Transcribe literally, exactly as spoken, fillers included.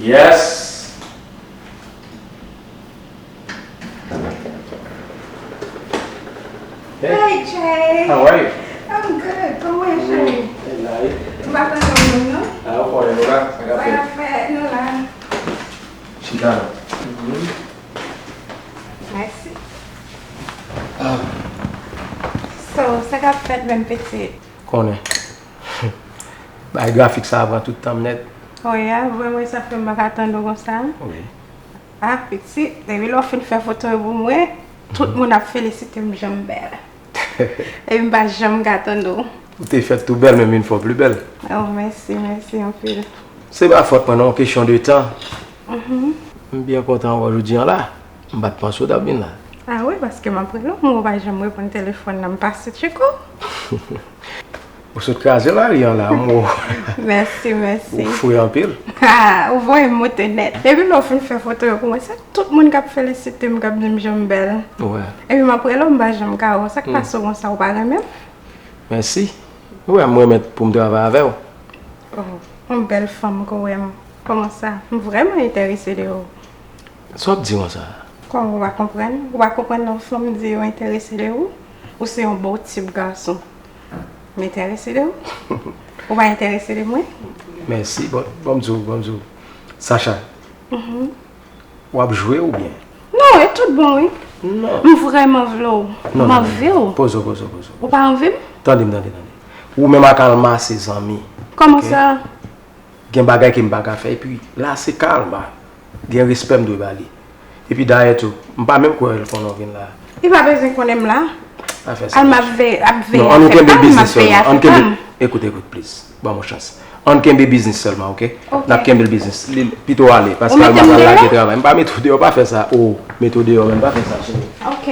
Yes. Hey Jay. How are you? I'm good. Kòman w ye, cheri? Hey, Larry. M pa tande w menm non. Ah, ou konnen nou la, sa k ap Sa fèt? K ap fèt, nou la. Chita non. Mèsi. So, sa k ap fèt menm pitit? Konnen. Bay grafik sa a pran tout tan m nèt. Oh yeah, vre mwen sa fè m pa ka tande w konsa. Wi. Ah, pitit, depi lè w fin fè foto yo pou mwen, tout moun ap felisite m jan m bèl. Epi m pa janm ka tande w. Ou te fèt tou bèl, men m vin fè w pli bèl. Oh, mèsi, mèsi anpil. Se pa fòt mwen non, kesyon de tan. M byen kontan wè w jodi an la. M pa t panse w t ap vin la. Ah wi, paske m ap rele w, men w pa janm reponn telefòn nan, m pase tcheke w. Ou sot kraze lari an la, mo. Mèsi, mèsi. Ou fre anpil. Ha, ou voye m moute nèt. Depi lè w fin fè foto yo pou mwen, se tout moun k ap felisite m, k ap di m jan m bèl. Wè. Epi m ap rele w, m pa janm ka wè w. Sa k pase w konsa, ou pa renmen m? Mèsi. Ou wè m remèt pou m travay avè w. Oh, yon bèl fanm ke w wè m. Kòman sa? M vrèman enterese de ou. Sa w ap di konsa? Kòman ou pa konprann? Ou pa konprann lè yon fanm di yo enterese de ou? Ou se yon bon tip gason. M enterese de ou? Ou pa enterese de mwen? Mèsi. Bon, bon m di w, bon m di w. Sacha, w ap jwe oubyen? Non, e tout bon wi. Non. M vrèman vle w. Non, M non, anvi w. Poze w, poze w, poze w. Ou pa anvi m? Tande m, tande, tande. Ou menm ak Alma se zanmi. Kòman Ok. Sa? Gen bagay ke m pa ka fè. Epi la se Alma. Gen respè m dwe ba li. Epi dayè tou, m pa menm kwè l konnen w vin la. Li pa bezwen konnen m la. Pa fè sa. Alma ap veye, ap veye Non, ann nou afè kenbe pa m, m ap biznis veye sèlman. afè Ann pa kenbe, m. Ekoute, ekoute, please. Ban m yon chans. Ann kenbe biznis sèlman, ok? Ok. N ap kenbe l biznis. Li, pito w ale, paske Ou mete Alma m pral lage deyò? Travay. M pa mete w deyò, pa fè sa. O, mete w deyò, men pa fè sa, cheri. Ok.